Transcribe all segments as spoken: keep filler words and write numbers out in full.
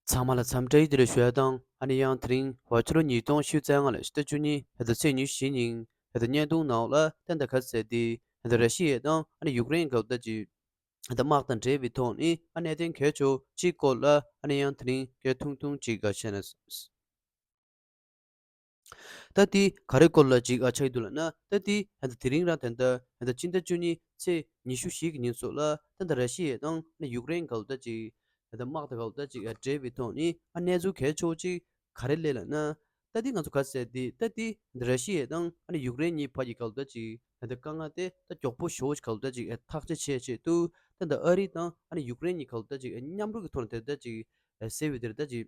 ཚང་མ་ལ་འཚམས་འདྲི་བདེ་ལེགས་ཞུ་ཡ་དང་། ཨ་ནི་ཡང་དེ་རིང་ཕྱི་ལོ་ཉིས་སྟོང་ཉི་ཤུ་རྩ་ལྔ་ལོའི་ཕྱི་ཟླ་བཅུ་གཉིས་ཕྱི་ཟླ་ཚེས་ཉི་ཤུ་བཞི་ཉིན་ཕྱི་ཟླ་བརྙན་ཐུང་ནང་ལ་ཏན་ཏན་ག་ཚད་དེ་ཕྱི་ཟླ་ར་ཤི་ཡ་དང་ཨ་ནི་ཡུཀ་རེན་སྐབས་ད་ཅིག་ཕྱི་ཟླ་དམག་དང་འབྲེལ་བའི་ཐོག་ནས་ཨ་གནད་དོན་གལ་ཆེ་བ་ཅིག་སྐོར་ལ་ཨ་ནི་ཡང་དེ་རིང་སྐད་ཐུང་ཐུང་ཅིག་ག་བཤད་ན། ད་དེ་ག་རེ་སྐོར་ལ་ཅིག་ཨ་ཆགས་ཀྱི་འདུག་ལབ་ན། ད་དེ་ད་དེ་རིང་རང་ད་ད་ད་སྤྱི་ཟླ་བཅུ་གཉིས་ཚེས་ཉི་ཤུ་བཞི་གི་ཉིན་སོགས་ལ་ད་ད་ར་ཤི་ཡ་དང་ཡུཀ་རེན་སྐབས་ད་ཅིག་ད་དམག་དང་སྐབས་ད་ཅིག་འབྲེལ་བའི་ཐོག་ནས་ཨ་གནས་ཚུལ་གལ་ཆེ་བ་ཅིག་ག་རེ་སླེབས་ལབ་ན། ད་དེ་ང་ཚོ་ག་ཟེར་དེ་ད་དེ་ད་ར་ཤི་ཡ་དང་ཡུཀ་རེན་གཉིས་བར་གྱི་སྐབས་ད་ཅིག་ད་ད་དཀའ་ངལ་དེ་ད་མགྱོགས་པོ་ཞེ་པོ་ཅིག་སྐབས་ད་ཅིག་ཐག་གཅོད་བྱས་ཆེད་དུ་ད་ད་ཨ་རི་དང་ཡུཀ་རེན་གཉིས་སྐབས་ད་ཅིག་མཉམ་རུབ་ཀྱི་ཐོག་ནས་དེ་ད་ཅིག་ཟེར་བའི་དེར་ད་ཅིག་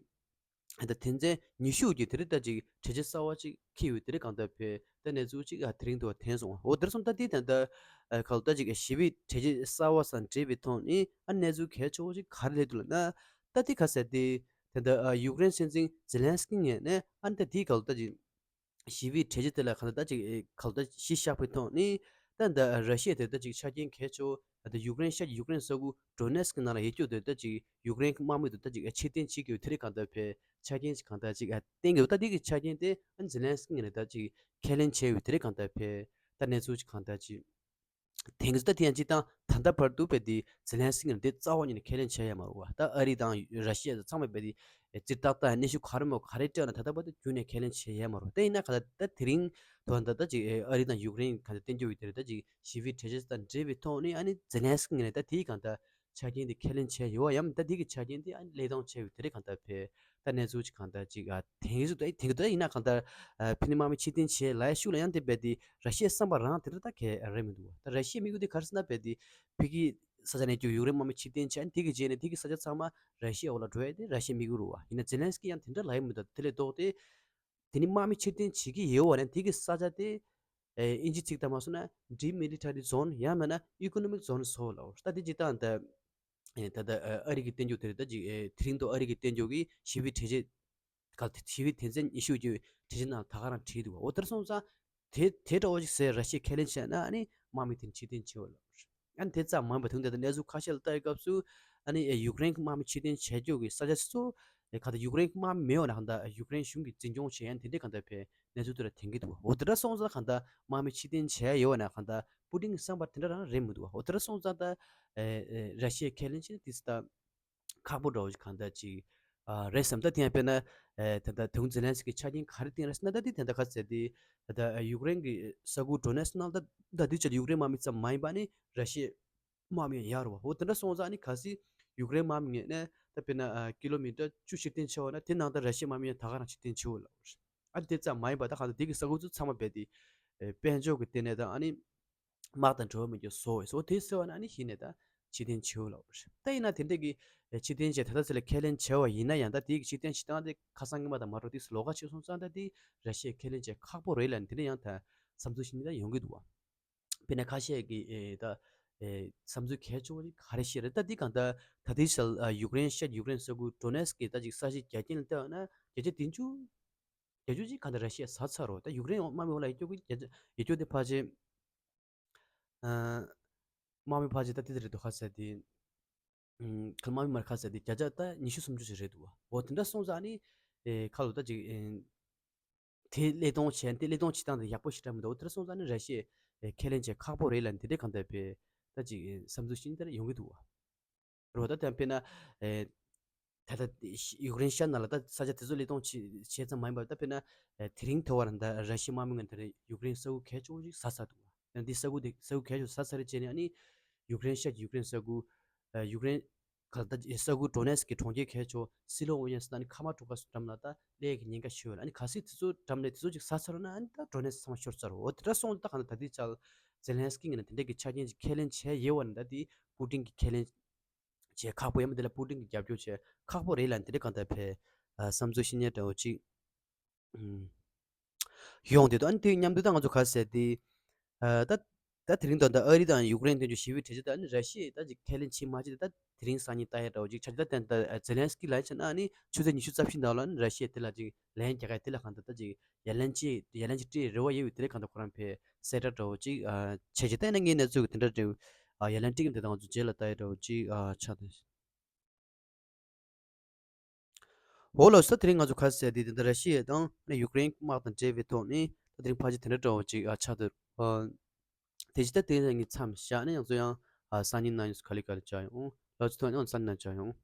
ད་དོན་ཚན་ཉི་ཤུ་གི་དེ་རིང་ད་ཅིག་གྲོས་ཆོད་གསར་བ་ཅིག་འཁྱེར་ཡོད་དེ་རིང་གང་ལྟར་བས་ད་གནས་ཚུལ་ཅིག་ཨ་དེ་རིང་དུ་བ་ཐོན་སོང་བ། འོ་དེར་སོང་ད་དེ་ད་ད་གང་ལྟར་ཅིག་ཞི་བའི་གྲོས་ཆོད་གསར་བ་སང་འབྲེལ་བའི་ཐོག་ནས་ཨ་གནས་ཚུལ་གལ་ཆེ་བོ་ཅིག་ག་རེ་སླེབས་འདུག་ལབ་ན། ད་དེ་ག་ཟེར་དེ་ད་ད་ཡུཀ་རེན་སྲིད་འཛིན་ཛེ་ལན་སི་ཀི་ངོས་ནས་ཨ་ད་དེ་གང་ལྟར་ཅིག་ཞི་བའི་གྲོས་ཆོད་དེ་ལ་གང་ལྟར་ཅིག་གང་ལྟར་གཞི་བཞག་པའི་ཐོག་ནས་ད་ད་ར་ཤི་ཡ་དེ་ད་ཅིག་ཆ་རྐྱེན་གལ་ཆེ་བོ་ད་ཡུཀ་རེན་ཤར་ཡུཀ་རེན་ས་ཁུལ་ཌོ་ནེ་སི་ཀི་ནང་ལ་ཡོད་རྒྱུ་དེ་ད་ཅིག་ཡུཀ་རེན་དམག་མི་དེ་ད་ཅིག་ཕྱིར་འཐེན་བྱེད་དགོས་དེ་རིང་གང་ལྟར་བས་ཆ་རྐྱེན་ཅིག་གང་ལྟར་ཅིག་བསྟན་དགོས། ད་དེ་གི་ཆ་རྐྱེན་དེ་ཛེ་ལན་སི་ཀི་ངོས་ནས་ད་ཅིག་ཁས་ལེན་བྱས་ཡོད་དེ་རིང་གང་ལྟར་བས་ད་གནས་ཚུལ་ཅིག་གང་ལྟར་ཅིག་དེང་གི་ད་དེ་ཡང་སྤྱིར་བཏང་ད་ལྟ་བར་དུ་བས་དེ་ཛེ་ལན་སི་ཀི་ངོས་ནས་དེ་རྩ་བ་ཉིད་ནས་ཁས་ལེན་བྱས་ཡོད་མ་རེད་བ། ད་ཨ་རི་དང་ར་ཤི་ཡ་ཚང་མས་བས་དེ་རྩིས་ཏག་ཏག་གནས་ཤུལ་ག་རེ་མོ་ག་རེ་སྤྲད་ན་ད་ལྟ་བར་དུ་རྒྱུན་ནས་ཁས་ལེན་བྱས་ཡོད་མ་རེད་བ། དེ་ཡིན་ན་ག་ད་ད་དེ་རིང་དོན་ད་ད་ཅིག་ཨ་རི་དང་ཡུཀ་རེན་ག་ད་བསྟན་རྒྱུ་ཡོད་དེ་རེད། ད་ཅིག་ཞི་བའི་གྲོས་ཆོད་དང་འབྲེལ་བའི་ཐོག་ནས་ཨ་ནི་ཛེ་ལན་སི་ཀི་ངོས་ནས་ད་དེའི་གང་ལྟར་ཆ་རྐྱེན་དེ་ཁས་ལེན་བྱས་ཡོད་པ་ཡང་ད་དེ་གི་ཆ་རྐྱེན་དེ་ཨ་ནི་སླེབས་སྟངས་བྱས་ཡོད་དེ་རེད། གང་ལྟར་བས་ད་གནས་ཚུལ་ཅིག་གང་ལྟར་ཅིག་ཨ་དེང་གི་ཚོད་ད་དེང་གི་ཚོད་ཡིན་ན་གང་ལྟར་ཨ་ཕི་ནི་དམག་མི་ཕྱིར་འཐེན་བྱས་ལབ་ཡ་ཤུགས་ལ་ཡང་དེ་བས་དེ་ར་ཤི་ཡའི་བསམ་པ་རང་དེ་འདྲ་ད་གས་རེད་མི་འདུག་ད་ར་ཤི་ཡའི་དམིགས་ཡུལ་དེ་ག་རེ་ཟེར་ན་བས་དེ་ཕ་གི་ས་ཆ་ནས་ཀྱང་ཡུཀ་རེན་དམག་མི་ཕྱིར་འཐེན་བྱས་ཨ་ནི་དེ་གི་རྗེས་ནས་དེ་གི་ས་ཆ་ཚང་མ་ར་ཤི་ཡའི་འོག་ལ་འགྲོ་ཡ་དེ་ར་ཤི་ཡའི་དམིགས་ཡུལ་རེད་བ། ཡིན་ན་ཛེ་ལན་སི་ཀི་ཡང་དེ་འདྲ་ལབ་ཡ་མི་འདུག་དེ་ལས་ལྡོག་སྟེ། དེ་ནི་དམག་མི་ཕྱིར་འཐེན་བྱེད་ཀྱི་ཡོད་པ་ནས་དེ་གི་ས་ཆ་དེ་ཨིན་ཇི་ཚིག་ལྟར་མ་སོང་ན་demilitarized zone ཡང་མིན་ན་economic zone བཟོ་ལབ། ད་དེ་ཇི་ལྟར་ད་ད་ལྟ་ཨ་རི་གི་བསྟན་འགྱུར་དེ་རེད། ད་ཅིག་དེ་རིང་དུ་ཨ་རི་གི་བསྟན་འགྱུར་གྱི་ཞི་བའི་གྲོས་ཆོད་ག་ཞི་བའི་དོན་ཚན་ཉི་ཤུ་གི་གྲོས་ཆོད་ནང་ད་ག་རང་བྲིས་འདུག་བ། འོ་དེར་སོང་ཙང་དེ་དེ་འདྲ་བོ་ཞིག་ཟེར་ར་ཤི་ཡས་ཁས་ལེན་བྱས་ན་ཨ་ནི་དམག་མི་དེ་ཕྱིར་འཐེན་བྱེད་འོ་ལབ། ཨ་ནི་དེ་ཙམ་མ་ཡིན་པ་དེང་དེ་ལྟར་གནས་ཚུལ་ཁ་ཤས་ལ་ལྟ་བའི་སྐབས་སུ་ཨ་ནི་ཡུཀ་རེན་གྱི་དམག་མི་ཕྱིར་འཐེན་བྱས་རྒྱུ་གི་ས་ཆ་སོ་སོ་ག་ད་ཡུཀ་རེན་གྱི་དམག་མི་མེད་པ་ན་གང་ལྟར་ཡུཀ་རེན་གཞུང་གིས་འཛིན་སྐྱོང་བྱེད་ཡ་དེ་འདྲའི་གང་ལྟར་བས་གནས་ཚུལ་དེ་ལ་དེང་གི་འདུག་འོ་དེ་འདྲ་སོང་ཙང་གང་ལྟར་དམག་མི་ཕྱིར་འཐེན་བྱས་ཡོད་པ་ན་གང་ལྟར་པུ་ཏིན་གྱི་བསམ་པ་དེ་འདྲ་རང་རེད་མི་འདུག་འོ་དེ་འདྲ་སོང་ཙང་ད་ར་ཤི་ཡས་ཁས་ལེན་བྱས་ན་དེ་ཙམ་ཁག་པོ་འདྲ་བོ་ཞིག་གང་ལྟར་ཅིག་ཨ་རེད་བསམ། ད་དེ་ཡང་དཔེར་ན་ཨེ་ད་ལྟ་དེ་རིང་ཛེ་ལན་སི་ཀི་ཆ་རྐྱེན་ག་རེ་བསྟན་རེད་ཟེར་ན། ད་དེ་དེ་འདྲ་ག་ཟེར་དེ་ད་ལྟ་ཡུཀ་རེན་གྱི་ས་ཁུལ་ཌོ་ནེ་སི་ནང་ད་ད་དེ་ཆ་ཡུཀ་རེན་དམག་མི་ཙམ་མ་ཡིན་པ་ནི་ར་ཤི་ཡའི་དམག་མི་ཡང་ཡོད་རེད་བ། འོ་དེ་འདྲ་སོང་ཙང་ནི་གལ་སྲིད་ཡུཀ་རེན་དམག་མི་ངོས་ནས་ད་དཔེར་ན་ཨ་ཀི་ལོ་མི་ཊར་བཅུ་ཕྱིར་འཐེན་བྱས་པ་ན་དེ་ནང་ད་ར་ཤི་ཡའི་དམག་མི་ཡང་ད་ག་རང་ཕྱིར་འཐེན་བྱེད་འོ་ལབ། ཨ་དེ་ཙམ་མ་ཡིན་པ་ད་གང་ལྟར་དེ་གི་ས་ཁུལ་ཚོ་ཚང་མ་རྦད་དེ་ཨེ་དཔལ་འབྱོར་གྱི་ལྟེ་གནས་དང་ཨ་ནི་དམག་དང་འབྲེལ་བ་མེད་རྒྱུ་བཟོ་འོས་སོ། དེ་ཟེར་བ་ན་ཨ་ནི་གཞི་ནས་ད་ཕྱིར་འཐེན་བྱེད་འོས་ལབ་པ་རེད། ད་ཡིན་ན་དེ་འདྲས་ཀྱི་ཨེ་ཕྱིར་འཐེན་བྱས་ད་ལྟ་ཚེ་ལ་ཁས་ལེན་བྱས་པ་ཡིན་ན་ཡང་ད་དེ་གི་ཕྱིར་འཐེན་བྱེད་སྟངས་དེ་ཁ་སང་སྔོན་མ་དང་མ་འགྲོ་དུས་སུ་ལོགས་ཀ་ཕྱིར་སོང་ཙང་ད་དེ་ར་ཤི་ཡས་ཁས་ལེན་བྱས་ཁག་པོ་རེད་ལབ་ནས་དེ་འདྲས་ཡང་ད་བསམ་ཚུལ་ཞིག་ནི་ད་ཡོང་གི་འདུག་བ། དཔེར་ན་ཁ་ཤས་ཀྱིས་ཨེ་ད་ཨེ་བསམ་ཚུལ་གལ་ཆེ་བོ་ནི་ག་རེ་བཤད་རེད། ད་འདི་གང་ལྟར་ད་ལྟའི་ཆར་ཨ་ཡུཀ་རེན་ཤར་ཡུཀ་རེན་ས་ཁུལ་ཌོ་ནེ་སི་ཀི་ད་ཅིག་ས་གཞི་རྒྱ་ཁྱོན་ལ་བལྟས་པ་ན་བརྒྱ་ཆ་བདུན་ཅུ་བརྒྱད་ཅུ་ཅིག་གང་ལྟར་ར་ཤི་ཡས་ཟ་ཚར་རོ། ད་ཡུཀ་རེན་དམག་མི་འོག་ལ་ཡོད་རྒྱུ་གི་རྒྱ་ཡོད་རྒྱུ་དེ་ཕལ་ཆེར་ཨ་དམག་མི་ཕལ་ཆེར་ད་དེ་དེ་རེད་འདུག་ཁ་ཟེར་དེ་ཨུམ་ཁ་དམག་མི་མར་ཁ་ཟེར་དེ་བརྒྱ་ཆ་ད་ཉི་ཤུ་སུམ་ཅུ་ཞིག་རེད་འདུག་འོ་དེ་འདྲ་སོང་ཙང་ནི་ཨེ་ཁ་ལོ་ད་ཅིག་ཨེ་དེ་སླད་གཏོང་བྱས་དེ་སླད་གཏོང་བྱེད་སྟངས་དེ་ཡག་པོ་ཞིག་འདྲ་མི་འདུག་འོ་དེ་འདྲ་སོང་ཙང་ནི་ར་ཤི་ཡས་ཨེ་ཁས་ལེན་བྱས་ཁག་པོ་རེད་ལབ་ནས་དེ་འདྲའི་གང་ལྟར་བས་ད་ཅིག་ཨེ་བསམ་ཚུལ་ཞིག་འདིར་ཡོང་གི་འདུག་བ། རོ་ད་ལྟ་དཔེར་ན་ཨེ་ད་ལྟ་ཡུཀ་རེན་ཤར་ནང་ལ་ད་ས་ཆ་དེ་ཚོ་སླད་གཏོང་བྱེད་བྱེད་ཙམ་མ་ཡིན་པར་ད་དཔེར་ན་ཨེ་དེ་རིང་ཐོ་བར་ད་ར་ཤི་ཡའི་དམག་མི་ངོས་ནས་ད་ཡུཀ་རེན་ས་ཁུལ་གལ་ཆེ་བོ་ཞིག་ཟ་ཚར་འདུག་ཡང་འདི་ས་ཁུལ་དེ་ས་ཁུལ་གལ་ཆེ་བོ་ཟ་ཚར་རེད་བྱས་ནས་ཨ་ནི་ཡུཀ་རེན་ཤར་གྱི་ཡུཀ་རེན་ས་ཁུལ་ཨེ་ཡུཀ་རེན་ག་ད་ས་ཁུལ་ཌོ་ནེ་སི་ཀི་གྲོང་ཁྱེར་གལ་ཆེ་བོ་སི་ལོ་ཝོ་ཡན་ཟེར་ན་ཨ་ནི་ཁ་མ་ཊོ་ཀ་སུ་འགྲམ་ལ་ད་སླེབས་ཀྱི་ཉེན་ཁ་ཞིག་ཡོད་ལ། ཨ་ནི་གལ་སྲིད་དེ་ཚོ་འགྲམ་ནས་དེ་ཚོ་ཅིག་ཟ་ཚར་ན་ཨ་ནི་ད་ཌོ་ནེ་སི་ཚང་མ་ཤོར་ཚར་རོ། འོ་དེ་འདྲ་སོང་ད་གང་ལྟར་ད་ལྟའི་ཆར་ཛེ་ལན་སི་ཀི་ངོས་ནས་དེ་འདྲ་གི་ཆ་རྐྱེན་ཅིག་ཁས་ལེན་བྱས་ཡོད་པ་ནི་ད་དེ་པུ་ཏིན་གྱིས་ཁས་ལེན་བྱས་ཁག་པོ་ཡིན་པ་དེ་ལ་པུ་ཏིན་གྱིས་རྒྱབ་སྐྱོར་བྱས་ཁག་པོ་རེད་ལབ་འདི་འདྲ་གང་ལྟར་བས་ཨ་བསམ་ཚུལ་བཤད་མཁན་འདྲ་བོ་ཅིག་ཨུམ་ཡོང་བསྡད་འདུག་ཨ་ནི་དེ་མཉམ་དུ་ད་ང་ཚོ་ག་ཟེར་ཏེ་ཨ་ད་ད་དེ་རིང་ད་ལྟ་ཨ་རི་དང་ཡུཀ་རེན་དོན་གཅོད་ཞི་བའི་གྲོས་ཆོད་ད་ཨ་ནི་ར་ཤི་ཡས་ད་ཅིག་ཁས་ལེན་བྱེད་མ་བྱེད་ད་དེ་རིང་སང་ཉིན་ལྟ་ཡ་འདྲ་བོ་ཅིག་ཆགས་ཀྱི་ད་ད་ད་ཛེ་ལན་སི་ཀི་ལ་ཡིན་ཆ་ན་ཨ་ནི་ཆུ་ཚོད་ཉི་ཤུ་རྩ་བཞི་ནང་ལ་ཨ་ནི་ར་ཤི་ཡས་དེ་ལ་ཅིག་ལན་རྒྱག་ག་དེ་ལ་གང་ལྟར་ད་ཅིག་ཡ་ལན་ཅིག་ཡ་ལན་ཅིག་སྤྲད་རེ་བ་ཡོད་པའི་དེ་ལ་གང་ལྟར་ཁོ་རང་ཕེ་གསལ་བསྒྲགས་འདྲ་བོ་ཅིག་ཨ་བྱས་ཀྱི་ད་ཡིན་ན་ངའི་གནས་ཚུལ་གྱི་དེ་འདྲ་འདྲ་བོ་ཨ་ཡ་ལན་སྤྲད་ཀྱི་འདུག་ད་ང་ཚོ་རྗེས་ལ་ལྟ་ཡ་འདྲ་བོ་ཅིག་ཨ་ཆགས་ད། འོ་ལགས་སོ། དེ་རིང་ང་ཚོ་ག་རེ་ཟེར་དེ་དེ་འདྲ་ར་ཤི་ཡ་དང་ཨ་ནི་ཡུཀ་རེན་དམག་དང་འབྲེལ་བའི་ཐོག་ནས་ད་དེ་རིང་ཕལ་ཆེར་དེ་འདྲ་འདྲ་བོ་ཅིག་ཨ་ཆགས་འདུག་ཨ། དེ་བཞིན་ད་དེ་རིང་ངས་མཚམས་བཞག་ནས་ང་ཚོ་ཡང་ཨ་སང་ཉིན་གནངས་ཉིན་སུ་ག་ལེ་ག་ལེ་བཅར་ཡོང་། ལགས་སོ། ཐོག་ནས་སང་ཉིན་གནངས་བཅར་ཡོང་།